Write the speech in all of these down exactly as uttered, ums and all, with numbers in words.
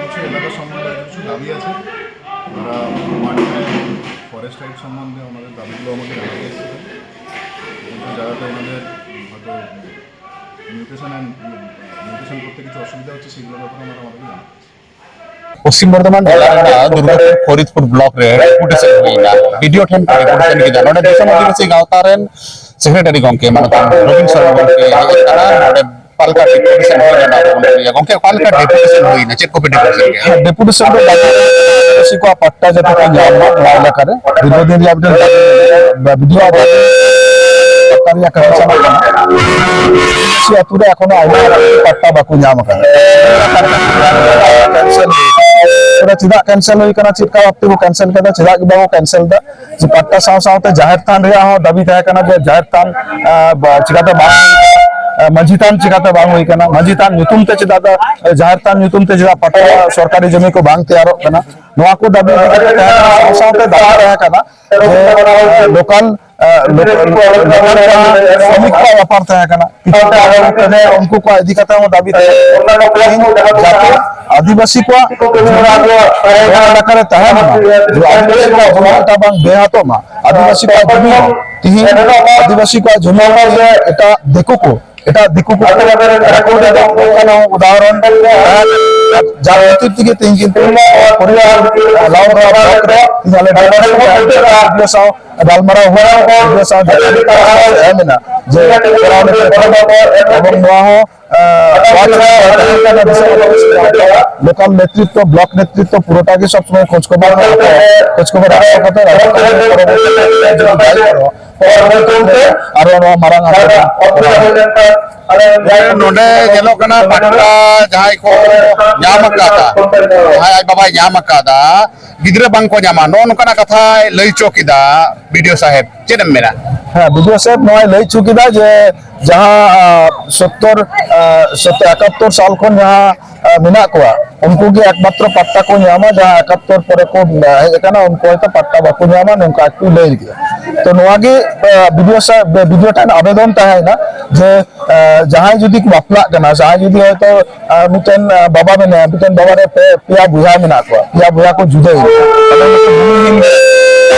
কিছু এলাকা সম্বন্ধে কিছু দাবি আছে। তারা ওয়ান টাইম ফরেস্ট রাইট সম্বন্ধে ওনাদের দাবিগুলো আমাকে জানাতে এসেছিলেন। কিছু জায়গাতে ওনাদের হয়তো মিউটেশন অ্যান্ড মিউটেশন করতে কিছু অসুবিধা হচ্ছে, সেগুলোর ব্যাপারে ওনারা আমাদেরকে জানাতে এসেছিলেন। ᱯᱚᱥᱪᱤᱢ ᱵᱚᱨᱫᱷᱚᱢᱟᱱ ᱡᱮᱞᱟ ᱨᱮᱱᱟᱜ ᱫᱩᱨᱜᱟᱯᱩᱨ ᱯᱷᱚᱨᱤᱫᱯᱩᱨ ᱵᱞᱚᱠ ᱨᱮ ᱰᱮᱯᱩᱴᱮᱥᱚᱱ ᱦᱩᱭᱱᱟ᱾ ᱵᱤᱰᱤᱳ ᱴᱷᱮᱱ ᱠᱚ ᱰᱮᱯᱩᱴᱮᱥᱚᱱ ᱠᱮᱫᱟ᱾ ᱱᱚᱰᱮ ᱫᱤᱥᱚᱢ ᱟᱹᱫᱤᱵᱟᱹᱥᱤ ᱜᱟᱶᱛᱟ ᱨᱮᱱ ᱥᱮᱠᱨᱮᱴᱟᱨᱤ ᱜᱚᱢᱠᱮ ᱢᱟᱱᱚᱛᱟᱱ ᱨᱚᱵᱤᱱ ᱥᱚᱨᱮᱱ ᱜᱚᱢᱠᱮ ᱦᱮᱡ ᱟᱠᱟᱱᱟ᱾ ᱱᱚᱰᱮ ᱚᱠᱟ ᱞᱮᱠᱟ ᱰᱮᱯᱩᱴᱮᱥᱚᱱ ᱦᱩᱭ ᱞᱮᱱᱟ, ᱟᱵᱚ ᱵᱚᱱ ᱞᱟᱹᱭᱟ᱾ ᱜᱚᱢᱠᱮ, ᱚᱠᱟ ᱞᱮᱠᱟ ᱰᱮᱯᱩᱴᱮᱥᱚᱱ ᱦᱩᱭᱱᱟ, ᱪᱮᱫ ᱠᱚᱯᱮ ᱰᱮᱯᱩᱴᱮᱥᱚᱱ ᱠᱮᱫᱟ? ᱰᱮᱯᱩᱴᱮᱥᱚᱱ ᱫᱚ ᱟᱹᱫᱤᱵᱟᱹᱥᱤ ᱠᱚᱣᱟᱜ ᱯᱟᱴᱴᱟ ᱡᱟᱛᱮ ᱠᱚ ᱧᱟᱢ ᱢᱟ, ᱱᱚᱣᱟ ᱮᱞᱟᱠᱟ ᱨᱮ ᱫᱤᱨᱜᱷᱚ ᱫᱤᱱ ᱨᱮᱭᱟᱜ ᱢᱤᱫᱴᱮᱱ ᱫᱟᱵᱤ, ᱵᱤᱰᱤᱳ ᱟᱜ ᱫᱟᱵᱤ, ᱯᱟᱴᱴᱟ ᱨᱮᱭᱟᱜ ᱠᱟᱛᱷᱟ ᱪᱟᱞᱟᱜ ᱠᱟᱱᱟ᱾ ᱟᱹᱫᱤᱵᱟᱹᱥᱤ ᱟᱹᱛᱩ ᱨᱮ ᱮᱠᱷᱚᱱᱳ ᱟᱭᱢᱟ ᱯᱟᱴᱴᱟ ᱵᱟᱠᱚ ᱧᱟᱢ ᱟᱠᱟᱫᱟ᱾ ᱠᱮᱱᱥᱮᱞ ᱦᱩᱭ ᱟᱠᱟᱱᱟ᱾ ᱪᱮᱫᱟᱜ ᱠᱮᱱᱥᱮᱞ ᱦᱩᱭ ᱟᱠᱟᱱᱟ, ᱪᱮᱫ ᱠᱟ ᱵᱷᱟᱵ ᱛᱮᱠᱚ ᱠᱮᱱᱥᱮᱞ ᱠᱮᱫᱟ, ᱪᱮᱫᱟᱜ ᱜᱮ ᱵᱟᱠᱚ ᱠᱮᱱᱥᱮᱞ ᱮᱫᱟ? ᱡᱮ ᱯᱟᱴᱴᱟ ᱥᱟᱶ ᱥᱟᱶᱛᱮ ᱡᱟᱦᱮᱨ ᱛᱷᱟᱱ ᱨᱮᱭᱟᱜ ᱦᱚᱸ ᱫᱟᱹᱵᱤ ᱛᱟᱦᱮᱸ ᱠᱟᱱᱟ ᱡᱮ ᱡᱟᱦᱮᱨ ᱛᱷᱟᱱ, ᱟᱸ, ᱵᱟ-, ᱪᱤᱠᱟᱛᱮ ᱵᱟᱝ ᱦᱩᱭ ᱠᱟᱱᱟ, ᱢᱟᱹᱡᱷᱤ ᱛᱷᱟᱱ ᱪᱤᱠᱟᱛᱮ ᱵᱟᱝ ᱦᱩᱭ ᱠᱟᱱᱟ, ᱢᱟᱹᱡᱷᱤ ᱛᱷᱟᱱ ᱧᱩᱛᱩᱢ ᱛᱮ ᱪᱮᱫᱟᱜ ᱫᱚ, ᱡᱟᱦᱮᱨ ᱛᱷᱟᱱ ᱧᱩᱛᱩᱢ ᱛᱮ ᱪᱮᱫᱟᱜ ᱯᱟᱴᱴᱟ ᱥᱚᱨᱠᱟᱨᱤ ᱡᱚᱢᱤ ᱠᱚ ᱵᱟᱝ ᱛᱮᱭᱟᱨᱚᱜ ᱠᱟᱱᱟ, ᱱᱚᱣᱟ ᱠᱚ ᱫᱟᱹᱵᱤ ᱤᱫᱤ ᱠᱟᱛᱮ ᱛᱟᱦᱮᱸ ᱠᱟᱱᱟ᱾ ᱥᱟᱶ ᱥᱟᱶᱛᱮ ᱫᱟᱹᱵᱤ ᱛᱟᱦᱮᱸ ᱠᱟᱱᱟ ᱡᱮ, ᱟᱸ, ᱞᱳᱠᱟᱞ, ᱟᱸ, ᱞᱳᱠᱟᱞ, ᱞᱳᱠᱟᱞ ᱡᱟᱦᱟᱸ ᱥᱨᱚᱢᱤᱠ ᱠᱚᱣᱟᱜ ᱵᱮᱯᱟᱨ ᱛᱟᱦᱮᱸ ᱠᱟᱱᱟ, ᱠᱤᱪᱷᱩ ᱠᱚ ᱩᱱᱠᱩ ᱠᱚᱣᱟᱜ ᱤᱫᱤ ᱠᱟᱛᱮ ᱦᱚᱸ ᱫᱟᱹᱵᱤ ᱛᱟᱦᱮᱸ ᱠᱟᱱᱟ᱾ ᱛᱮᱦᱮᱧ ᱡᱟᱛᱮ ᱟᱹᱫᱤᱵᱟᱹᱥᱤ ᱠᱚᱣᱟᱜ ᱡᱚᱢᱤ ᱱᱚᱣᱟ ᱮᱞᱟᱠᱟ ᱨᱮ ᱛᱟᱦᱮᱱ ᱢᱟ, ᱡᱮ ᱟᱹᱫᱤᱵᱟᱹᱥᱤ ᱠᱚᱣᱟᱜ ᱡᱚᱢᱤ ᱮᱴᱟᱜ ᱵᱟᱝ ᱵᱮᱦᱟᱛᱚᱜ ᱢᱟ, ᱟᱹᱫᱤᱵᱟᱹᱥᱤ ᱠᱚᱣᱟᱜ ᱡᱚᱢᱤ ᱦᱚᱸ ᱛᱮᱦᱮᱧ ᱟᱹᱫᱤᱵᱟᱹᱥᱤ ᱠᱚᱣᱟᱜ ᱡᱚᱢᱤ ᱦᱚᱸ ᱮᱴᱟᱜ ᱫᱤᱠᱩ ᱠᱚ, ᱮᱴᱟᱜ ᱫᱤᱠᱩ ᱠᱚ ᱨᱮᱠᱚᱨᱰ ᱮᱫᱟ, ᱚᱱᱠᱟᱱ ᱦᱚᱸ ᱩᱫᱟᱦᱚᱨᱚᱱ ᱡᱟᱦᱟᱸ ᱠᱷᱟᱹᱛᱤᱨ ᱛᱮᱜᱮ ᱛᱮᱦᱮᱧ ᱠᱤᱱᱛᱩ ᱯᱚᱨᱤᱵᱟᱨ ᱞᱟᱣ ᱨᱮ ᱵᱞᱚᱠ ᱨᱮ ᱛᱮᱦᱮᱧ ᱟᱞᱮ ᱰᱤ ᱥᱤ ᱥᱟᱶ ᱜᱟᱞᱢᱟᱨᱟᱣ ᱦᱩᱭ ᱮᱱᱟ, ᱵᱤᱰᱤᱳ ᱥᱟᱶ ᱡᱟᱦᱟᱸ ᱮᱢ ᱮᱱᱟ ᱡᱮ ᱠᱚᱨᱟᱣ ᱞᱟᱹᱜᱤᱫ ᱮᱵᱚᱝ ᱱᱚᱣᱟ ᱦᱚᱸ, ᱟᱸ, ᱞᱳᱠᱟᱞ ᱱᱮᱛᱨᱤᱛᱵᱚ, ᱵᱞᱚᱠ ᱱᱮᱛᱨᱤᱛᱵᱚ ᱯᱩᱨᱟᱹᱴᱟ ᱜᱮ ᱥᱚᱵ ᱥᱚᱢᱚᱭ ᱠᱷᱳᱡᱽ ᱠᱷᱚᱵᱚᱨ ᱦᱟᱛᱟᱣ, ᱠᱷᱳᱡᱽ ᱠᱷᱚᱵᱚᱨ ᱦᱟᱛᱟᱣ ᱠᱟᱛᱮ ᱨᱟᱡᱽ ᱠᱟᱹᱢᱤ ᱯᱚᱨᱚᱵᱚᱨᱛᱤ ᱡᱩᱫᱤ ᱵᱟᱭ ᱠᱚᱨᱟᱣᱟ, ᱟᱨᱚ ᱱᱚᱣᱟ ᱢᱟᱨᱟᱝ ᱟᱸᱫᱳᱞᱚᱱ ᱠᱚᱨᱟᱣ ᱦᱩᱭᱩᱜᱼᱟ᱾ ᱱᱚᱰᱮ ᱧᱮᱞᱚᱜ ᱠᱟᱱᱟ, ᱯᱟᱴᱟ ᱡᱟᱦᱟᱸᱭ ᱠᱚ ᱧᱟᱢ ᱟᱠᱟᱫᱟ, ᱡᱟᱦᱟᱸᱭ ᱟᱡ ᱵᱟᱵᱟᱭ ᱧᱟᱢ ᱟᱠᱟᱫᱟ, ᱜᱤᱫᱽᱨᱟᱹ ᱵᱟᱝ ᱠᱚ ᱧᱟᱢᱟ, ᱱᱚᱜᱼᱚ ᱱᱚᱝᱠᱟᱱᱟᱜ ᱠᱟᱛᱷᱟᱭ ᱞᱟᱹᱭ ᱦᱚᱪᱚ ᱠᱮᱫᱟ᱾ ᱵᱤ ᱰᱤ ᱳ ᱥᱟᱦᱮᱵᱽ, ᱪᱮᱫ ᱮᱢ ᱢᱮᱱᱟ? ᱦᱮᱸ, ᱵᱤ ᱰᱤ ᱳ ᱥᱟᱦᱮᱵᱽ ᱱᱚᱣᱟᱭ ᱞᱟᱹᱭ ᱦᱚᱪᱚ ᱠᱮᱫᱟ ᱡᱮ ᱡᱟᱦᱟᱸ, ᱟᱸ, ᱥᱚᱛᱛᱚᱨ, ᱟᱸ, ᱥᱚᱛᱛᱚᱨ, ᱮᱠᱟᱛᱛᱳᱨ ᱥᱟᱞ ᱠᱷᱚᱱ ᱡᱟᱦᱟᱸ, ᱟᱸ, ᱢᱮᱱᱟᱜ ᱠᱚᱣᱟ, ᱩᱱᱠᱩ ᱜᱮ ᱮᱠᱢᱟᱛᱨᱚ ᱯᱟᱴᱴᱟ ᱠᱚ ᱧᱟᱢᱟ, ᱡᱟᱦᱟᱸ ᱮᱠᱟᱛᱛᱳᱨ ᱯᱚᱨᱮ ᱠᱚ, ᱟᱸ, ᱦᱮᱡ ᱟᱠᱟᱱᱟ, ᱩᱱᱠᱩ ᱦᱚᱭᱛᱳ ᱯᱟᱴᱴᱟ ᱵᱟᱠᱚ ᱧᱟᱢᱟ, ᱱᱚᱝᱠᱟ ᱮᱠᱴᱩ ᱞᱟᱹᱭ ᱠᱮᱫᱟ᱾ ᱛᱚ ᱱᱚᱣᱟ ᱜᱮ, ᱟᱸ, ᱵᱤ ᱰᱤ ᱳ ᱥᱟᱦᱮᱵᱽ, ᱵᱤ ᱰᱤ ᱳ ᱴᱷᱮᱱ ᱟᱵᱮᱫᱚᱱ ᱛᱟᱦᱮᱸᱭᱮᱱᱟ ᱡᱮ, ᱟᱸ, ᱡᱟᱦᱟᱸᱭ ᱡᱩᱫᱤ ᱠᱚ ᱵᱟᱯᱞᱟᱜ ᱠᱟᱱᱟ, ᱡᱟᱦᱟᱸᱭ ᱡᱩᱫᱤ ᱦᱚᱭᱛᱳ, ᱟᱸ, ᱢᱤᱫᱴᱮᱱ, ᱟᱸ, ᱵᱟᱵᱟ ᱢᱮᱱᱟᱭᱟ, ᱢᱤᱫᱴᱮᱱ ᱵᱟᱵᱟ ᱨᱮ ᱯᱮ, ᱯᱮᱭᱟ ᱵᱚᱭᱦᱟ ᱢᱮᱱᱟᱜ ᱠᱚᱣᱟ, ᱯᱮᱭᱟ ᱵᱚᱭᱦᱟ ᱠᱚ ᱡᱩᱫᱟᱹᱭᱮᱱᱟ, ᱛᱟᱦᱞᱮ ᱩᱱᱠᱩ ᱵᱷᱩᱢᱤᱦᱤᱱ ᱜᱮ᱾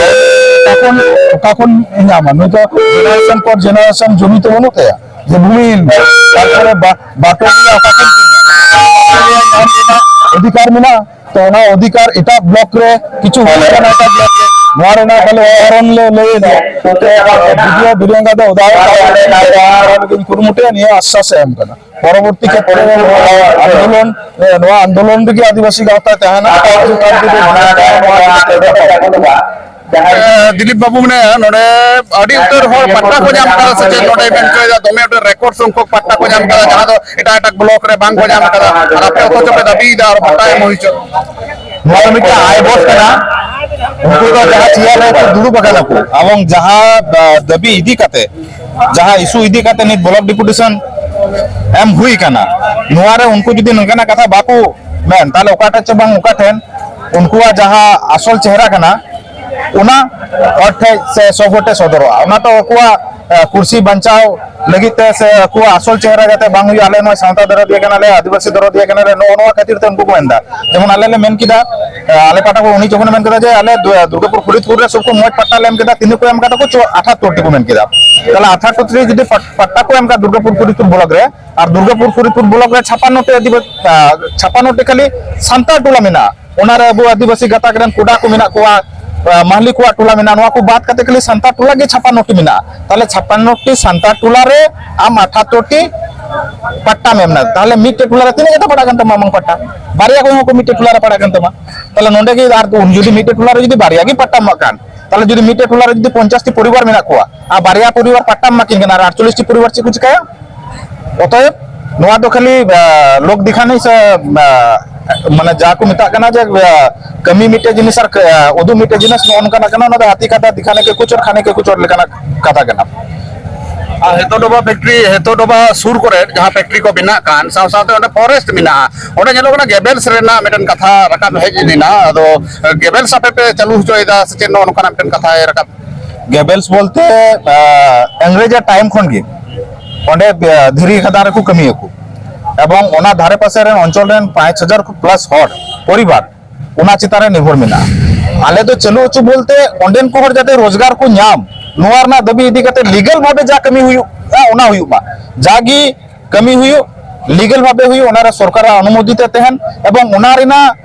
ᱚᱠᱟ ᱠᱷᱚᱱ, ᱚᱠᱟ ᱠᱷᱚᱱ ᱧᱟᱢᱟ? ᱱᱩᱭ ᱫᱚ ᱡᱮᱱᱟᱨᱮᱥᱚᱱ ᱯᱚᱨ ᱡᱮᱱᱟᱨᱮᱥᱚᱱ ᱡᱚᱢᱤ ᱛᱚ ᱵᱟᱹᱱᱩᱜ ᱛᱟᱭᱟ, ᱡᱮ ᱵᱷᱩᱢᱤᱦᱤᱱ ᱜᱮ᱾ ᱛᱟᱨᱯᱚᱨᱮ ᱵᱟ-, ᱵᱟᱯᱮ ᱵᱚᱭᱦᱟ ᱚᱠᱟ ᱠᱷᱚᱱ ᱠᱤᱱ ᱧᱟᱢᱟ? ᱧᱟᱢ ᱨᱮᱱᱟᱜ ᱚᱫᱷᱤᱠᱟᱨ ᱢᱮᱱᱟᱜᱼᱟ᱾ ᱛᱚ ᱚᱱᱟ ᱚᱫᱷᱤᱠᱟᱨ ᱮᱴᱟᱜ ᱵᱞᱚᱠ ᱨᱮ ᱠᱤᱪᱷᱩ ᱦᱩᱭ ᱠᱟᱱᱟ, ᱮᱴᱟᱜ ᱵᱞᱚᱠ ᱨᱮ᱾ ᱱᱚᱣᱟ ᱨᱮᱱᱟᱜ ᱠᱷᱟᱹᱞᱤ ᱩᱫᱟᱦᱚᱨᱚᱱ ᱞᱮ ᱞᱟᱹᱭ ᱮᱫᱟ᱾ ᱛᱚ ᱵᱤ ᱰᱤ ᱳ ᱵᱤᱨᱤᱭᱟᱝᱜᱟ ᱫᱚ ᱩᱫᱟᱦᱚᱨᱚᱱ ᱞᱟᱹᱜᱤᱫ ᱠᱩᱨᱩᱢᱩᱴᱩᱭᱟ, ᱱᱤᱭᱟᱹ ᱟᱥᱥᱟᱥ ᱮ ᱮᱢ ᱠᱟᱱᱟ᱾ ᱯᱚᱨᱚᱵᱚᱨᱛᱤ ᱠᱷᱮᱛᱨᱮ ᱨᱮ ᱱᱚᱣᱟ ᱟᱱᱫᱳᱞᱚᱱ, ᱱᱚᱣᱟ ᱟᱱᱫᱳᱞᱚᱱ ᱨᱮᱜᱮ ᱟᱹᱫᱤᱵᱟᱹᱥᱤ ᱜᱟᱶᱛᱟ ᱛᱟᱦᱮᱱᱟ᱾ ᱮ, ᱫᱤᱞᱤᱯ ᱵᱟᱹᱵᱩ ᱢᱮᱱᱟᱭᱟ, ᱱᱚᱰᱮ ᱟᱹᱰᱤ ᱩᱛᱟᱹᱨ ᱦᱚᱲ ᱯᱟᱴᱴᱟ ᱠᱚ ᱧᱟᱢ ᱠᱟᱫᱟ ᱥᱮ ᱪᱮᱫ? ᱱᱚᱰᱮ ᱢᱮᱱ ᱦᱚᱪᱚᱭᱮᱫᱟ, ᱫᱚᱢᱮ ᱩᱛᱟᱹᱨ ᱨᱮᱠᱚᱨᱰ ᱥᱚᱝᱠᱷᱚᱠ ᱯᱟᱴᱴᱟ ᱠᱚ ᱧᱟᱢ ᱠᱟᱫᱟ, ᱡᱟᱦᱟᱸ ᱫᱚ ᱮᱴᱟᱜ ᱮᱴᱟᱜ ᱵᱞᱚᱠ ᱨᱮ ᱵᱟᱝ ᱠᱚ ᱧᱟᱢ ᱠᱟᱫᱟ᱾ ᱟᱨ ᱟᱯᱮ ᱚᱛᱷᱚᱪᱚ ᱯᱮ ᱫᱟᱹᱵᱤᱭᱮᱫᱟ ᱟᱨᱚ ᱯᱟᱴᱴᱟ ᱮᱢ ᱦᱩᱭ ᱦᱚᱪᱚ᱾ ᱱᱚᱣᱟ ᱫᱚ ᱢᱤᱫᱴᱟᱝ ᱟᱭᱵᱚᱥ ᱠᱟᱱᱟ᱾ ᱩᱱᱠᱩ ᱫᱚ ᱡᱟᱦᱟᱸ ᱪᱮᱭᱟᱨ ᱨᱮ ᱠᱚ ᱫᱩᱲᱩᱵ ᱟᱠᱟᱱᱟ ᱠᱚ, ᱮᱵᱚᱝ ᱡᱟᱦᱟᱸ, ᱟ, ᱫᱟᱹᱵᱤ ᱤᱫᱤ ᱠᱟᱛᱮ, ᱡᱟᱦᱟᱸ ᱤᱥᱩ ᱤᱫᱤ ᱠᱟᱛᱮ ᱱᱤᱛ ᱵᱞᱚᱠ ᱰᱮᱯᱩᱴᱮᱥᱚᱱ ᱮᱢ ᱦᱩᱭ ᱠᱟᱱᱟ, ᱱᱚᱣᱟ ᱨᱮ ᱩᱱᱠᱩ ᱡᱩᱫᱤ ᱱᱚᱝᱠᱟᱱᱟᱜ ᱠᱟᱛᱷᱟ ᱵᱟᱠᱚ ᱢᱮᱱ, ᱛᱟᱦᱞᱮ ᱚᱠᱟ ᱴᱷᱮᱱ ᱪᱚ ᱵᱟᱝ ᱚᱠᱟ ᱴᱷᱮᱱ ᱩᱱᱠᱩᱣᱟᱜ ᱡᱟᱦᱟᱸ ᱟᱥᱚᱞ ᱪᱮᱦᱨᱟ ᱠᱟᱱᱟ, ᱚᱱᱟ ᱦᱚᱲ ᱴᱷᱮᱱ ᱥᱮ ᱥᱚᱵ ᱦᱚᱲ ᱴᱷᱮᱱ ᱥᱚᱫᱚᱨᱚᱜᱼᱟ᱾ ᱚᱱᱟ ᱛᱚ ᱟᱠᱚᱣᱟᱜ, ᱮ, ᱠᱩᱨᱥᱤ ᱵᱟᱧᱪᱟᱣ ᱞᱟᱹᱜᱤᱫ ᱛᱮ ᱥᱮ ᱟᱠᱚᱣᱟᱜ ᱟᱥᱚᱞ ᱪᱮᱦᱨᱟ ᱡᱟᱛᱮ ᱵᱟᱝ ᱦᱩᱭᱩᱜᱼᱟ, ᱟᱞᱮ ᱱᱚᱣᱟ ᱥᱟᱶᱛᱟ ᱫᱚᱨᱚᱫᱤᱭᱟᱹ ᱠᱟᱱᱟᱞᱮ, ᱟᱹᱫᱤᱵᱟᱹᱥᱤ ᱫᱚᱨᱚᱫᱤᱭᱟᱹ ᱠᱟᱱᱟᱞᱮ, ᱱᱚᱜᱼᱚ ᱱᱚᱣᱟ ᱠᱷᱟᱹᱛᱤᱨ ᱛᱮ ᱩᱱᱠᱩ ᱠᱚ ᱢᱮᱱᱫᱟ᱾ ᱡᱮᱢᱚᱱ ᱟᱞᱮ ᱞᱮ ᱢᱮᱱ ᱠᱮᱫᱟ, ᱮ, ᱟᱞᱮ ᱯᱟᱦᱴᱟ ᱠᱷᱚᱱ ᱩᱱᱤ ᱡᱚᱠᱷᱚᱱᱮ ᱢᱮᱱ ᱠᱮᱫᱟ ᱡᱮ ᱟᱞᱮ ᱫᱩ-, ᱫᱩᱨᱜᱟᱯᱩᱨ ᱯᱷᱚᱨᱤᱫᱯᱩᱨ ᱨᱮ ᱥᱚᱵ ᱠᱷᱚᱱ ᱢᱚᱡᱽ ᱯᱟᱴᱴᱟ ᱞᱮ ᱮᱢ ᱠᱮᱫᱟ, ᱛᱤᱱᱟᱹᱜ ᱠᱚ ᱮᱢ ᱠᱟᱫᱟ ᱠᱚ? ᱪᱚ-, ᱟᱴᱷᱟᱛᱛᱳᱨ ᱴᱤ ᱠᱚ ᱢᱮᱱ ᱠᱮᱫᱟ᱾ ᱛᱟᱦᱞᱮ ᱟᱴᱷᱟᱛᱛᱳᱨ ᱴᱤ ᱡᱩᱫᱤ ᱯᱟᱴ-, ᱯᱟᱴᱴᱟ ᱠᱚ ᱮᱢ ᱠᱟᱫᱟ ᱫᱩᱨᱜᱟᱯᱩᱨ ᱯᱷᱚᱨᱤᱫᱯᱩᱨ ᱵᱞᱚᱠ ᱨᱮ, ᱟᱨ ᱫᱩᱨᱜᱟᱯᱩᱨ ᱯᱷᱚᱨᱤᱫᱯᱩᱨ ᱵᱞᱚᱠ ᱨᱮ ᱪᱷᱟᱯᱟᱱᱱᱚ ᱴᱤ ᱟᱹᱫᱤᱵᱟᱹᱥᱤ, ᱟ, ᱪᱷᱟᱯᱟᱱᱱᱚ ᱴᱤ ᱠᱷᱟᱹᱞᱤ ᱥᱟᱱᱛᱟᱲ ᱴᱚᱞᱟ ᱢᱮᱱᱟᱜᱼᱟ, ᱚᱱᱟᱨᱮ ᱟᱵᱚ ᱟᱹᱫᱤᱵᱟᱹᱥᱤ ᱜᱟᱛᱟᱠ ᱨᱮᱱ ᱠᱚᱰᱟ ᱠᱚ ᱢᱮᱱᱟᱜ ᱠᱚᱣᱟ, ᱟ, ᱢᱟᱦᱞᱤ ᱠᱚᱣᱟᱜ ᱴᱚᱞᱟ ᱢᱮᱱᱟᱜᱼᱟ, ᱱᱚᱣᱟ ᱠᱚ ᱵᱟᱫ ᱠᱟᱛᱮ ᱠᱷᱟᱹᱞᱤ ᱥᱟᱱᱛᱟᱲ ᱴᱚᱞᱟ ᱜᱮ ᱪᱷᱟᱯᱟᱱᱱᱚ ᱴᱤ ᱢᱮᱱᱟᱜᱼᱟ᱾ ᱛᱟᱦᱞᱮ ᱪᱷᱟᱯᱟᱱᱱᱚ ᱴᱤ ᱥᱟᱱᱛᱟᱲ ᱴᱚᱞᱟ ᱨᱮ ᱟᱢ ᱟᱴᱷᱟᱛᱛᱳᱨ ᱴᱤ ᱯᱟᱴᱴᱟᱢ ᱮᱢ ᱮᱱᱟ, ᱛᱟᱦᱞᱮ ᱢᱤᱫᱴᱮᱡ ᱴᱚᱞᱟ ᱨᱮ ᱛᱤᱱᱟᱹᱜ ᱠᱟᱛᱮ ᱯᱟᱲᱟᱜ ᱠᱟᱱ ᱛᱟᱢᱟ ᱟᱢᱟᱝ ᱯᱟᱴᱴᱟ? ᱵᱟᱨᱭᱟ ᱠᱚ ᱦᱚᱸ ᱠᱚ ᱢᱤᱫᱴᱮᱡ ᱴᱚᱞᱟ ᱨᱮ ᱯᱟᱲᱟᱜ ᱠᱟᱱ ᱛᱟᱢᱟ᱾ ᱛᱟᱦᱞᱮ ᱱᱚᱰᱮ ᱜᱮ ᱟᱨ ᱩᱱ ᱡᱩᱫᱤ ᱢᱤᱫᱴᱮᱡ ᱴᱚᱞᱟ ᱨᱮ ᱡᱩᱫᱤ ᱵᱟᱨᱭᱟ ᱜᱮ ᱯᱟᱴᱴᱟᱢ ᱮᱢᱟᱜ ᱠᱟᱱ, ᱛᱟᱦᱞᱮ ᱡᱩᱫᱤ ᱢᱤᱫᱴᱮᱡ ᱴᱚᱞᱟ ᱨᱮ ᱡᱩᱫᱤ ᱯᱚᱧᱪᱟᱥ ᱴᱤ ᱯᱚᱨᱤᱵᱟᱨ ᱢᱮᱱᱟᱜ ᱠᱚᱣᱟ ᱟᱨ ᱵᱟᱨᱭᱟ ᱯᱚᱨᱤᱵᱟᱨ ᱯᱟᱴᱴᱟᱢ ᱮᱢᱟ ᱠᱤᱱ ᱠᱟᱱᱟ, ᱟᱨ ᱟᱴᱪᱚᱞᱞᱤᱥ ᱴᱤ ᱯᱚᱨᱤᱵᱟᱨ ᱪᱮᱫ ᱠᱚ ᱪᱤᱠᱟᱹᱭᱟ? ᱚᱛᱚᱮᱵ ᱱᱚᱣᱟ ᱫᱚ ᱠᱷᱟᱹᱞᱤ, ᱟ, ᱞᱳᱠ ᱫᱤᱠᱷᱟᱱᱤ ᱥᱮ, ᱟ, ᱢᱟᱱᱮ ᱡᱟ ᱠᱚ ᱢᱮᱛᱟᱜ ᱠᱟᱱᱟ ᱡᱮ, ᱟ, ᱠᱟᱹᱢᱤ ᱢᱤᱫᱴᱮᱡ ᱡᱤᱱᱤᱥ ᱟᱨ ᱠᱟ-, ᱟ, ᱩᱫᱩᱜ ᱢᱤᱫᱴᱮᱡ ᱡᱤᱱᱤᱥ, ᱱᱚᱜᱼᱚ ᱱᱚᱝᱠᱟᱱᱟᱜ ᱠᱟᱱᱟ᱾ ᱚᱱᱟ ᱫᱚ ᱦᱟᱹᱛᱤ ᱠᱟᱛᱷᱟ ᱫᱤᱠᱷᱟᱱᱮ ᱠᱮ ᱠᱩᱪ ᱟᱨ ᱠᱷᱟᱱᱮ ᱠᱮ ᱠᱩᱪ ᱟᱨ ᱞᱮᱠᱟᱱᱟᱜ ᱠᱟᱛᱷᱟ ᱠᱟᱱᱟ᱾ ᱟᱨ ᱦᱮᱛᱚ ᱰᱚᱵᱟ ᱯᱷᱮᱠᱴᱨᱤ, ᱦᱮᱛᱚ ᱰᱚᱵᱟ ᱥᱩᱨ ᱠᱚᱨᱮ ᱡᱟᱦᱟᱸ ᱯᱷᱮᱠᱴᱨᱤ ᱠᱚ ᱵᱮᱱᱟᱜ ᱠᱟᱱ, ᱥᱟᱶ ᱥᱟᱶᱛᱮ ᱚᱸᱰᱮ ᱯᱷᱚᱨᱮᱥᱴ ᱢᱮᱱᱟᱜᱼᱟ, ᱚᱸᱰᱮ ᱧᱮᱞᱚᱜ ᱠᱟᱱᱟ ᱜᱮᱵᱮᱞᱥ ᱨᱮᱱᱟᱜ ᱢᱤᱫᱴᱮᱱ ᱠᱟᱛᱷᱟ ᱨᱟᱠᱟᱵ ᱦᱮᱡ ᱞᱮᱱᱟ᱾ ᱟᱫᱚ ᱜᱮᱵᱮᱞᱥ ᱟᱯᱮ ᱯᱮ ᱪᱟᱹᱞᱩ ᱦᱚᱪᱚᱭᱮᱫᱟ ᱥᱮ ᱪᱮᱫ, ᱱᱚᱜᱼᱚ ᱱᱚᱝᱠᱟᱱᱟᱜ ᱢᱤᱫᱴᱮᱱ ᱠᱟᱛᱷᱟᱭ ᱨᱟᱠᱟᱵ? ᱜᱮᱵᱮᱞᱥ ᱵᱚᱞᱛᱮ, ᱟ, ᱤᱝᱨᱮᱡᱽ ᱟᱜ ᱴᱟᱭᱤᱢ ᱠᱷᱚᱱ ᱜᱮ ᱚᱸᱰᱮ, ᱟ, ᱫᱷᱤᱨᱤ ᱠᱷᱟᱫᱟᱱ ᱨᱮᱠᱚ ᱠᱟᱹᱢᱤᱭᱟᱠᱚ, ᱮᱵᱚᱝ ᱚᱱᱟ ᱫᱷᱟᱨᱮ ᱯᱟᱥᱮ ᱨᱮᱱ ᱚᱧᱪᱚᱞ ᱨᱮᱱ ᱯᱟᱸᱪ ᱦᱟᱡᱟᱨ plus ᱦᱚᱲ ᱯᱚᱨᱤᱵᱟᱨ ᱚᱱᱟ ᱪᱮᱛᱟᱱ ᱨᱮ ᱱᱤᱨᱵᱷᱚᱨ ᱢᱮᱱᱟᱜᱼᱟ᱾ ᱟᱞᱮ ᱫᱚ ᱪᱟᱹᱞᱩ ᱦᱚᱪᱚ ᱵᱚᱞᱛᱮ ᱚᱸᱰᱮᱱ ᱠᱚ ᱦᱚᱲ ᱡᱟᱛᱮ ᱨᱳᱡᱽᱜᱟᱨ ᱠᱚ ᱧᱟᱢ, ᱱᱚᱣᱟ ᱨᱮᱱᱟᱜ ᱫᱟᱹᱵᱤ ᱤᱫᱤ ᱠᱟᱛᱮ ᱞᱤᱜᱟᱞ ᱵᱷᱟᱵᱮ ᱡᱟ ᱠᱟᱹᱢᱤ ᱦᱩᱭᱩᱜᱼᱟ, ᱚᱱᱟ ᱦᱩᱭᱩᱜ ᱢᱟ᱾ ᱡᱟᱜᱮ ᱠᱟᱹᱢᱤ ᱦᱩᱭᱩᱜ, ᱞᱤᱜᱟᱞ ᱵᱷᱟᱵᱮ ᱦᱩᱭᱩᱜ, ᱚᱱᱟᱨᱮ ᱥᱚᱨᱠᱟᱨᱟᱜ ᱚᱱᱩᱢᱚᱛᱤ ᱛᱮ ᱛᱟᱦᱮᱱ, ᱮᱵᱚᱝ ᱚᱱᱟ ᱨᱮᱱᱟᱜ,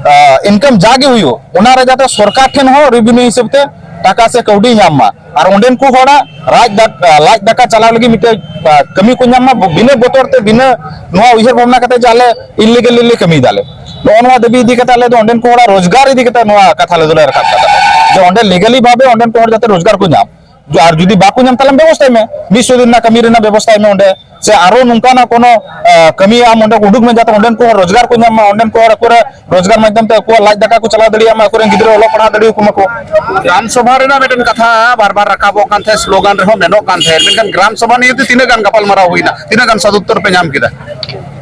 ᱟ, ᱤᱱᱠᱟᱢ ᱡᱟᱜᱮ ᱦᱩᱭᱩᱜ, ᱚᱱᱟᱨᱮ ᱡᱟᱛᱮ ᱥᱚᱨᱠᱟᱨ ᱴᱷᱮᱱ ᱦᱚᱸ ᱨᱮᱵᱷᱤᱱᱤᱭᱩ ᱦᱤᱥᱟᱹᱵ ᱛᱮ ᱴᱟᱠᱟ ᱥᱮ ᱠᱟᱹᱣᱰᱤ ᱧᱟᱢ ᱢᱟ, ᱟᱨ ᱚᱸᱰᱮᱱ ᱠᱚ ᱦᱚᱲᱟᱜ ᱨᱟᱡᱽ ᱫᱟᱠ-, ᱟ, ᱞᱟᱡ ᱫᱟᱠᱟ ᱪᱟᱞᱟᱣ ᱞᱟᱹᱜᱤᱫ ᱢᱤᱫᱴᱮᱡ, ᱟ, ᱠᱟᱹᱢᱤ ᱠᱚ ᱧᱟᱢ ᱢᱟ, ᱵᱤᱱᱟᱹ ᱵᱚᱛᱚᱨ ᱛᱮ, ᱵᱤᱱᱟᱹ ᱱᱚᱣᱟ ᱩᱭᱦᱟᱹᱨ ᱵᱷᱟᱵᱽᱱᱟ ᱠᱟᱛᱮ ᱡᱮ ᱟᱞᱮ ᱤᱞᱤᱜᱟᱞ ᱞᱮ ᱠᱟᱹᱢᱤᱭᱮᱫᱟ ᱞᱮ᱾ ᱱᱚᱜᱼᱚ ᱱᱚᱣᱟ ᱫᱟᱹᱵᱤ ᱤᱫᱤ ᱠᱟᱛᱮ ᱟᱞᱮ ᱫᱚ ᱚᱸᱰᱮᱱ ᱠᱚ ᱦᱚᱲᱟᱜ ᱨᱳᱡᱽᱜᱟᱨ ᱤᱫᱤ ᱠᱟᱛᱮ ᱱᱚᱣᱟ ᱠᱟᱛᱷᱟ ᱞᱮ ᱫᱚᱞᱮ ᱨᱟᱠᱟᱵ ᱠᱟᱫᱟ, ᱡᱮ ᱚᱸᱰᱮ ᱞᱤᱜᱟᱞᱤ ᱵᱷᱟᱵᱮ ᱚᱸᱰᱮᱱ ᱠᱚ ᱦᱚᱲ ᱡᱟᱛᱮ ᱨᱳᱡᱽᱜᱟᱨ ᱠᱚ ᱧᱟᱢ᱾ ᱟᱨ ᱡᱩᱫᱤ ᱵᱟᱠᱚ ᱧᱟᱢ, ᱛᱟᱦᱞᱮ ᱵᱮᱵᱚᱥᱛᱷᱟᱭ ᱢᱮ, ᱢᱤᱫ ᱥᱚ ᱫᱤᱱ ᱨᱮᱱᱟᱜ ᱠᱟᱹᱢᱤ ᱨᱮᱱᱟᱜ ᱵᱮᱵᱚᱥᱛᱷᱟᱭ ᱢᱮ ᱚᱸᱰᱮ, ᱥᱮ ᱟᱨᱚ ᱱᱚᱝᱠᱟᱱᱟᱜ ᱠᱳᱱᱳ, ᱟ, ᱠᱟᱹᱢᱤ ᱟᱢ ᱚᱸᱰᱮ ᱩᱰᱩᱠ ᱢᱮ, ᱡᱟᱛᱮ ᱚᱸᱰᱮᱱ ᱠᱚ ᱦᱚᱲ ᱨᱳᱡᱽᱜᱟᱨ ᱠᱚ ᱧᱟᱢ ᱢᱟ, ᱚᱸᱰᱮᱱ ᱠᱚ ᱦᱚᱲ ᱟᱠᱚᱨᱮ ᱨᱳᱡᱽᱜᱟᱨ ᱢᱟᱫᱽᱫᱷᱚᱢ ᱛᱮ ᱟᱠᱚᱣᱟᱜ ᱞᱟᱡ ᱫᱟᱠᱟ ᱠᱚ ᱪᱟᱞᱟᱣ ᱫᱟᱲᱮᱭᱟᱜ ᱢᱟ, ᱟᱠᱚᱨᱮᱱ ᱜᱤᱫᱽᱨᱟᱹ ᱚᱞᱚᱜ ᱯᱟᱲᱦᱟᱣ ᱫᱟᱲᱮᱭᱟᱠᱚ ᱢᱟ ᱠᱚ᱾ ᱜᱨᱟᱢ ᱥᱚᱵᱷᱟ ᱨᱮᱱᱟᱜ ᱢᱤᱫᱴᱮᱱ ᱠᱟᱛᱷᱟ ᱵᱟᱨ ᱵᱟᱨ ᱨᱟᱠᱟᱵᱚᱜ ᱠᱟᱱ ᱛᱟᱦᱮᱸᱫ, ᱥᱞᱳᱜᱟᱱ ᱨᱮᱦᱚᱸ ᱢᱮᱱᱚᱜ ᱠᱟᱱ ᱛᱟᱦᱮᱸᱫ, ᱢᱮᱱᱠᱷᱟᱱ ᱜᱨᱟᱢ ᱥᱚᱵᱷᱟ ᱱᱤᱭᱮᱛᱮ ᱛᱤᱱᱟᱹᱜ ᱜᱟᱱ ᱜᱟᱯᱟᱞᱢᱟᱨᱟᱣ ᱦᱩᱭᱱᱟ, ᱛᱤᱱᱟᱹᱜ ᱜᱟᱱ ᱥᱟᱫᱩᱛᱛᱚᱨ ᱯᱮ ᱧᱟᱢ ᱠᱮᱫᱟ?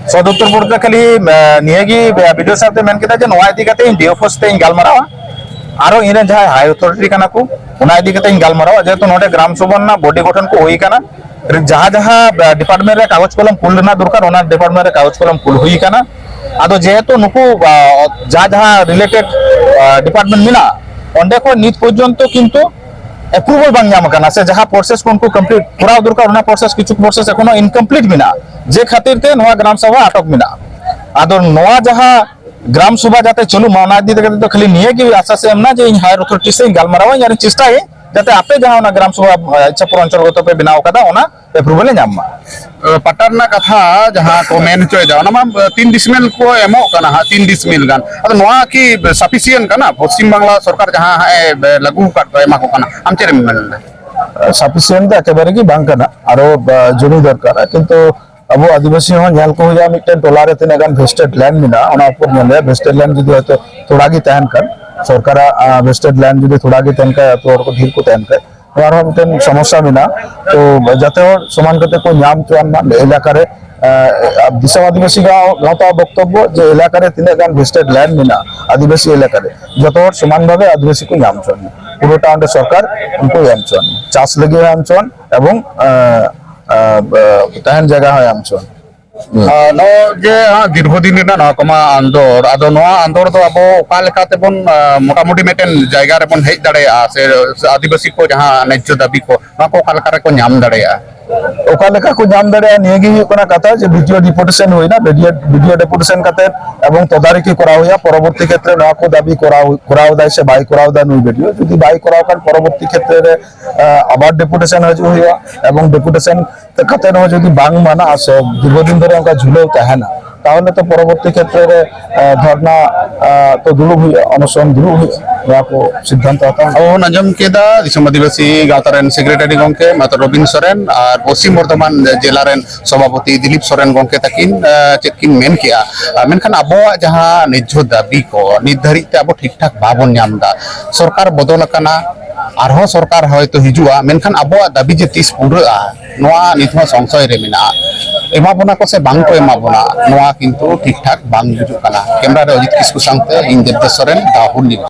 ᱥᱟᱫᱩᱛᱛᱚᱨ ᱵᱚᱞᱛᱮ ᱠᱷᱟᱹᱞᱤ, ᱟ, ᱱᱤᱭᱟᱹᱜᱮ, ᱟ, ᱵᱤᱰᱤᱳ ᱥᱟᱨ ᱛᱮ ᱢᱮᱱ ᱠᱮᱫᱟ ᱡᱮ ᱱᱚᱣᱟ ᱤᱫᱤ ᱠᱟᱛᱮ ᱤᱧ ᱰᱤ ᱮᱯᱷ ᱳ ᱥᱟᱛᱮ ᱤᱧ ᱜᱟᱞᱢᱟᱨᱟᱣᱟ, ᱟᱨᱚ ᱤᱧ ᱨᱮᱱ ᱡᱟᱦᱟᱸᱭ ᱦᱟᱭ ᱚᱛᱷᱚᱨᱤᱴᱤ ᱠᱟᱱᱟ ᱠᱚ, ᱚᱱᱟ ᱤᱫᱤ ᱠᱟᱛᱮ ᱤᱧ ᱜᱟᱞᱢᱟᱨᱟᱣᱟ᱾ ᱡᱮᱦᱮᱛᱩ ᱱᱚᱰᱮ ᱜᱨᱟᱢ ᱥᱚᱵᱷᱟ ᱨᱮᱱᱟᱜ ᱵᱚᱰᱤ ᱜᱚᱴᱷᱚᱱ ᱠᱚ ᱦᱩᱭ ᱠᱟᱱᱟ, ᱡᱟᱦᱟᱸ ᱡᱟᱦᱟᱸ, ᱟ, ᱰᱤᱯᱟᱨᱴᱢᱮᱱᱴ ᱨᱮ ᱠᱟᱜᱚᱡᱽ ᱠᱚᱞᱚᱢ ᱠᱩᱞ ᱨᱮᱱᱟᱜ ᱫᱚᱨᱠᱟᱨ, ᱚᱱᱟ ᱰᱤᱯᱟᱨᱴᱢᱮᱱᱴ ᱨᱮ ᱠᱟᱜᱚᱡᱽ ᱠᱚᱞᱚᱢ ᱠᱩᱞ ᱦᱩᱭ ᱠᱟᱱᱟ᱾ ᱟᱫᱚ ᱡᱮᱦᱮᱛᱩ ᱱᱩᱠᱩ, ᱟ, ᱡᱟᱦᱟᱸ ᱡᱟᱦᱟᱸ ᱨᱤᱞᱮᱴᱮᱰ, ᱟ, ᱰᱤᱯᱟᱨᱴᱢᱮᱱᱴ ᱢᱮᱱᱟᱜᱼᱟ, ᱚᱸᱰᱮ ᱠᱷᱚᱱ ᱱᱤᱛ ᱯᱚᱨᱡᱚᱱᱛᱚ ᱠᱤᱱᱛᱩ ᱮᱯᱨᱩᱵᱷᱟᱞ ᱵᱟᱝ ᱧᱟᱢ ᱟᱠᱟᱱᱟ, ᱥᱮ ᱡᱟᱦᱟᱸ ᱯᱨᱚᱥᱮᱥ ᱠᱚ ᱩᱱᱠᱩ ᱠᱚᱢᱯᱞᱤᱴ ᱠᱚᱨᱟᱣ ᱫᱚᱨᱠᱟᱨ, ᱚᱱᱟ ᱯᱨᱚᱥᱮᱥ, ᱠᱤᱪᱷᱩ ᱯᱨᱚᱥᱮᱥ ᱮᱠᱷᱚᱱᱳ ᱤᱱᱠᱚᱢᱯᱞᱤᱴ ᱢᱮᱱᱟᱜᱼᱟ, ᱡᱮ ᱠᱷᱟᱹᱛᱤᱨ ᱛᱮ ᱱᱚᱣᱟ ᱜᱨᱟᱢ ᱥᱚᱵᱷᱟ ᱟᱴᱚᱠ ᱢᱮᱱᱟᱜᱼᱟ᱾ ᱟᱫᱚ ᱱᱚᱣᱟ ᱡᱟᱦᱟᱸ ᱜᱨᱟᱢ ᱥᱚᱵᱷᱟ ᱡᱟᱛᱮ ᱪᱟᱹᱞᱩᱜ ᱢᱟ, ᱚᱱᱟ ᱤᱫᱤ ᱠᱟᱛᱮ ᱫᱚ ᱠᱷᱟᱹᱞᱤ ᱱᱤᱭᱟᱹ ᱜᱮ ᱟᱥᱟ ᱥᱮ ᱮᱢ ᱮᱱᱟ ᱡᱮ ᱤᱧ ᱦᱟᱭᱟᱨ ᱚᱛᱷᱚᱨᱤᱴᱤ ᱥᱮᱫ ᱤᱧ ᱜᱟᱞᱢᱟᱨᱟᱣᱟᱹᱧ ᱟᱨ ᱤᱧ ᱪᱮᱥᱴᱟᱭᱟᱹᱧ ᱡᱟᱛᱮ ᱟᱯᱮ ᱡᱟᱦᱟᱸ ᱚᱱᱟ ᱜᱨᱟᱢ ᱥᱚᱵᱷᱟ, ᱟ, ᱤᱪᱪᱷᱟᱯᱩᱨ ᱚᱧᱪᱚᱞᱜᱚᱛᱚ ᱯᱮ ᱵᱮᱱᱟᱣ ᱠᱟᱫᱟ, ᱚᱱᱟ ᱮᱯᱨᱩᱵᱷᱟᱞ ᱮ ᱧᱟᱢ ᱢᱟ᱾ ᱟ, ᱯᱟᱴᱟ ᱨᱮᱱᱟᱜ ᱠᱟᱛᱷᱟ ᱡᱟᱦᱟᱸ ᱠᱚ ᱢᱮᱱ ᱦᱚᱪᱚᱭᱮᱫᱟ, ᱚᱱᱟ ᱢᱟ, ᱟ, ᱛᱤᱱ ᱰᱤᱥᱢᱮᱞ ᱠᱚ ᱮᱢᱚᱜ ᱠᱟᱱᱟ ᱦᱟᱸᱜ, ᱛᱤᱱ ᱰᱤᱥᱢᱮᱞ ᱜᱟᱱ᱾ ᱟᱫᱚ ᱱᱚᱣᱟ ᱠᱤ ᱥᱟᱯᱷᱤᱥᱤᱭᱮᱱᱴ ᱠᱟᱱᱟ? ᱯᱚᱥᱪᱤᱢ ᱵᱟᱝᱞᱟ ᱥᱚᱨᱠᱟᱨ ᱡᱟᱦᱟᱸ ᱦᱟᱸᱜ ᱮ, ᱮ, ᱞᱟᱹᱜᱩ ᱟᱠᱟᱫ ᱠᱚ, ᱮᱢᱟ ᱠᱚ ᱠᱟᱱᱟ, ᱟᱢ ᱪᱮᱫ ᱮᱢ ᱢᱮᱱ ᱞᱮᱫᱟ? ᱥᱟᱯᱷᱤᱥᱤᱭᱮᱱᱴ ᱫᱚ ᱮᱠᱮᱵᱟᱨᱮ ᱜᱮ ᱵᱟᱝ ᱠᱟᱱᱟ, ᱟᱨᱚ, ᱟ, ᱡᱚᱢᱤ ᱫᱚᱨᱠᱟᱨᱟ, ᱠᱤᱱᱛᱩ ᱟᱵᱚ ᱟᱹᱫᱤᱵᱟᱹᱥᱤ ᱦᱚᱸ ᱧᱮᱞ ᱠᱚ ᱦᱩᱭᱩᱜᱼᱟ, ᱢᱤᱫᱴᱮᱱ ᱴᱚᱞᱟ ᱨᱮ ᱛᱤᱱᱟᱹᱜ ᱜᱟᱱ ᱵᱷᱮᱥᱴᱮᱰ ᱞᱮᱱᱰ ᱢᱮᱱᱟᱜᱼᱟ, ᱚᱱᱟ ᱩᱯᱚᱨ ᱧᱮᱞ ᱦᱩᱭᱩᱜᱼᱟ᱾ ᱵᱷᱮᱥᱴᱮᱰ ᱞᱮᱱᱰ ᱡᱩᱫᱤ ᱦᱚᱭᱛᱳ ᱛᱷᱚᱲᱟ ᱜᱮ ᱛᱟᱦᱮᱱ ᱠᱷᱟᱱ, ᱥᱚᱨᱠᱟᱨᱟᱜ ᱵᱷᱮᱥᱴᱮᱰ ᱞᱮᱱᱰ ᱡᱩᱫᱤ ᱛᱷᱚᱲᱟ ᱜᱮ ᱛᱟᱦᱮᱱ ᱠᱷᱟᱱ, ᱟᱹᱛᱩ ᱦᱚᱲ ᱠᱚ ᱰᱷᱮᱨ ᱠᱚ ᱛᱟᱦᱮᱱ ᱠᱷᱟᱱ, ᱱᱚᱣᱟ ᱨᱮᱦᱚᱸ ᱢᱤᱫᱴᱮᱱ ᱥᱚᱢᱚᱥᱥᱟ ᱢᱮᱱᱟᱜᱼᱟ᱾ ᱛᱚ ᱡᱟᱛᱮ ᱦᱚᱲ ᱥᱚᱢᱟᱱ ᱠᱟᱛᱮ ᱠᱚ ᱧᱟᱢ ᱦᱚᱪᱚᱣᱟᱱ ᱢᱟ ᱮᱞᱟᱠᱟ ᱨᱮ᱾ ᱟᱸ, ᱫᱤᱥᱚᱢ ᱟᱹᱫᱤᱵᱟᱹᱥᱤ ᱜᱟᱶ-, ᱜᱟᱶᱛᱟ ᱵᱚᱠᱛᱚᱵᱵᱚ ᱡᱮ ᱮᱞᱟᱠᱟ ᱨᱮ ᱛᱤᱱᱟᱹᱜ ᱜᱟᱱ ᱵᱷᱮᱥᱴᱮᱰ ᱞᱮᱱᱰ ᱢᱮᱱᱟᱜᱼᱟ ᱟᱹᱫᱤᱵᱟᱹᱥᱤ ᱮᱞᱟᱠᱟ ᱨᱮ, ᱡᱚᱛᱚ ᱦᱚᱲ ᱥᱚᱢᱟᱱ ᱵᱷᱟᱵᱮ ᱟᱹᱫᱤᱵᱟᱹᱥᱤ ᱠᱚ ᱧᱟᱢ ᱦᱚᱪᱚᱣᱟᱱ ᱢᱟ, ᱯᱩᱨᱟᱹᱴᱟ ᱚᱸᱰᱮ ᱥᱚᱨᱠᱟᱨ ᱩᱱᱠᱩ ᱮᱢ ᱦᱚᱪᱚᱣᱟᱱ ᱢᱟ, ᱪᱟᱥ ᱞᱟᱹᱜᱤᱫ ᱦᱚᱸ ᱮᱢ ᱦᱚᱪᱚᱣᱟᱱ ᱮᱵᱚᱝ, ᱟᱸ, ᱟᱸ, ᱛᱟᱦᱮᱱ ᱡᱟᱭᱜᱟ ᱦᱚᱸ ᱮᱢ ᱦᱚᱪᱚᱣᱟᱱ ᱢᱟ᱾ ᱦᱩᱸ᱾ ᱟᱨ ᱱᱚᱜᱼᱚᱭ ᱡᱮ, ᱦᱟᱸᱜ, ᱫᱤᱨᱜᱷᱚ ᱫᱤᱱ ᱨᱮᱱᱟᱜ ᱱᱚᱣᱟ ᱠᱚᱢᱟ ᱟᱱᱫᱳᱲ, ᱟᱫᱚ ᱱᱚᱣᱟ ᱟᱱᱫᱳᱲ ᱫᱚ ᱟᱵᱚ ᱚᱠᱟ ᱞᱮᱠᱟ ᱛᱮᱵᱚᱱ, ᱟᱸ, ᱢᱚᱴᱟᱢᱩᱴᱤ ᱢᱤᱫᱴᱮᱱ ᱡᱟᱭᱜᱟ ᱨᱮᱵᱚᱱ ᱦᱮᱡ ᱫᱟᱲᱮᱭᱟᱜᱼᱟ, ᱥᱮ, ᱥᱮ ᱟᱹᱫᱤᱵᱟᱹᱥᱤ ᱠᱚ ᱡᱟᱦᱟᱸ ᱱᱟᱡᱽᱡᱷᱚ ᱫᱟᱹᱵᱤ ᱠᱚ, ᱱᱚᱣᱟ ᱠᱚ ᱚᱠᱟ ᱞᱮᱠᱟ ᱨᱮᱠᱚ ᱧᱟᱢ ᱫᱟᱲᱮᱭᱟᱜᱼᱟ? ᱚᱠᱟ ᱞᱮᱠᱟ ᱠᱚ ᱧᱟᱢ ᱫᱟᱲᱮᱭᱟᱜᱼᱟ, ᱱᱤᱭᱟᱹ ᱜᱮ ᱦᱩᱭᱩᱜ ᱠᱟᱱᱟ ᱠᱟᱛᱷᱟ, ᱡᱮ ᱵᱤᱰᱤᱳ ᱰᱮᱯᱩᱴᱮᱥᱚᱱ ᱦᱩᱭᱱᱟ, ᱵᱤᱰᱤᱳ, ᱵᱤᱰᱤᱳ ᱰᱮᱯᱩᱴᱮᱥᱚᱱ ᱠᱟᱛᱮ ᱮᱵᱚᱝ ᱛᱚᱫᱟᱨᱚᱠᱤ ᱠᱚᱨᱟᱣ ᱦᱩᱭᱩᱜᱼᱟ᱾ ᱯᱚᱨᱚᱵᱚᱨᱛᱤ ᱠᱷᱮᱛᱨᱮ ᱱᱚᱣᱟ ᱠᱚ ᱫᱟᱹᱵᱤ ᱠᱚᱨᱟᱣ, ᱠᱚᱨᱟᱣ ᱫᱟᱭ ᱥᱮ ᱵᱟᱭ ᱠᱚᱨᱟᱣ ᱫᱟ ᱱᱩᱭ ᱵᱤᱰᱤᱳ, ᱡᱩᱫᱤ ᱵᱟᱭ ᱠᱚᱨᱟᱣ ᱠᱷᱟᱱ ᱯᱚᱨᱚᱵᱚᱨᱛᱤ ᱠᱷᱮᱛᱨᱮ ᱨᱮ, ᱟᱸ, ᱟᱵᱟᱨ ᱰᱮᱯᱩᱴᱮᱥᱚᱱ ᱦᱤᱡᱩᱜ ᱦᱩᱭᱩᱜᱼᱟ᱾ ᱮᱵᱚᱝ ᱰᱮᱯᱩᱴᱮᱥᱚᱱ ᱠᱟᱛᱮ ᱨᱮᱦᱚᱸ ᱡᱩᱫᱤ ᱵᱟᱝ ᱢᱟᱱᱟᱜᱼᱟ ᱥᱮ ᱫᱤᱨᱜᱷᱚ ᱫᱤᱱ ᱫᱷᱚᱨᱮ ᱚᱱᱠᱟ ᱡᱷᱩᱞᱟᱹᱣ ᱛᱟᱦᱮᱱᱟ, ᱛᱟᱦᱚᱞᱮ ᱛᱚ ᱯᱚᱨᱚᱵᱚᱨᱛᱤ ᱠᱷᱮᱛᱨᱮ ᱨᱮ, ᱟᱸ, ᱫᱷᱚᱨᱱᱟ, ᱟᱸ, ᱛᱚ ᱫᱩᱲᱩᱵ ᱦᱩᱭᱩᱜᱼᱟ, ᱚᱱᱚᱥᱚᱱ ᱫᱩᱲᱩᱵ ᱦᱩᱭᱩᱜᱼᱟ, ᱱᱚᱣᱟ ᱠᱚ ᱥᱤᱫᱽᱫᱷᱟᱱᱛᱚ ᱦᱟᱛᱟᱣ ᱦᱩᱭᱩᱜᱼᱟ᱾ ᱟᱵᱚ ᱵᱚᱱ ᱟᱸᱡᱚᱢ ᱠᱮᱫᱟ ᱫᱤᱥᱚᱢ ᱟᱹᱫᱤᱵᱟᱹᱥᱤ ᱜᱟᱶᱛᱟ ᱨᱮᱱ ᱥᱮᱠᱨᱮᱴᱟᱨᱤ ᱜᱚᱢᱠᱮ ᱢᱟᱛᱚ ᱨᱚᱵᱤᱱ ᱥᱚᱨᱮᱱ ᱟᱨ ᱯᱚᱥᱪᱤᱢ ᱵᱚᱨᱫᱷᱚᱢᱟᱱ ᱡᱮᱞᱟ ᱨᱮᱱ ᱥᱚᱵᱷᱟᱯᱚᱛᱤ ᱫᱤᱞᱤᱯ ᱥᱚᱨᱮᱱ ᱜᱚᱢᱠᱮ ᱛᱟᱹᱠᱤᱱ, ᱟᱸ, ᱪᱮᱫ ᱠᱤᱱ ᱢᱮᱱ ᱠᱮᱜᱼᱟ᱾ ᱟᱨ ᱢᱮᱱᱠᱷᱟᱱ ᱟᱵᱚᱣᱟᱜ ᱡᱟᱦᱟᱸ ᱱᱤᱡᱽᱡᱷᱚ ᱫᱟᱹᱵᱤ ᱠᱚ ᱱᱤᱛ ᱫᱷᱟᱹᱨᱤᱡ ᱛᱮ ᱟᱵᱚ ᱴᱷᱤᱠ ᱴᱷᱟᱠ ᱵᱟᱵᱚᱱ ᱧᱟᱢ ᱮᱫᱟ᱾ ᱥᱚᱨᱠᱟᱨ ᱵᱚᱫᱚᱞ ᱟᱠᱟᱱᱟ, ᱟᱨᱦᱚᱸ ᱥᱚᱨᱠᱟᱨ ᱦᱚᱭᱛᱳ ᱦᱤᱡᱩᱜᱼᱟ, ᱢᱮᱱᱠᱷᱟᱱ ᱟᱵᱚᱣᱟᱜ ᱫᱟᱹᱵᱤ ᱡᱮ ᱛᱤᱥ ᱯᱩᱨᱟᱹᱜᱼᱟ, ᱱᱚᱣᱟ ᱱᱤᱛ ᱦᱚᱸ ᱥᱚᱝᱥᱚᱭ ᱨᱮ ᱢᱮᱱᱟᱜᱼᱟ᱾ ᱮᱢᱟ ᱵᱚᱱᱟ ᱠᱚ ᱥᱮ ᱵᱟᱝ ᱠᱚ ᱮᱢᱟ ᱵᱚᱱᱟ, ᱱᱚᱣᱟ ᱠᱤᱱᱛᱩ ᱴᱷᱤᱠ ᱴᱷᱟᱠ ᱵᱟᱝ ᱵᱩᱡᱩᱜ ᱠᱟᱱᱟ᱾ ᱠᱮᱢᱨᱟ ᱨᱮ ᱚᱡᱤᱛ ᱠᱤᱥᱠᱩ ᱥᱟᱶᱛᱮ ᱤᱧ ᱫᱮᱵᱽᱫᱟᱥ ᱥᱚᱨᱮᱱ, ᱫᱟᱦᱩᱞ ᱱᱤᱭᱩᱡᱽ᱾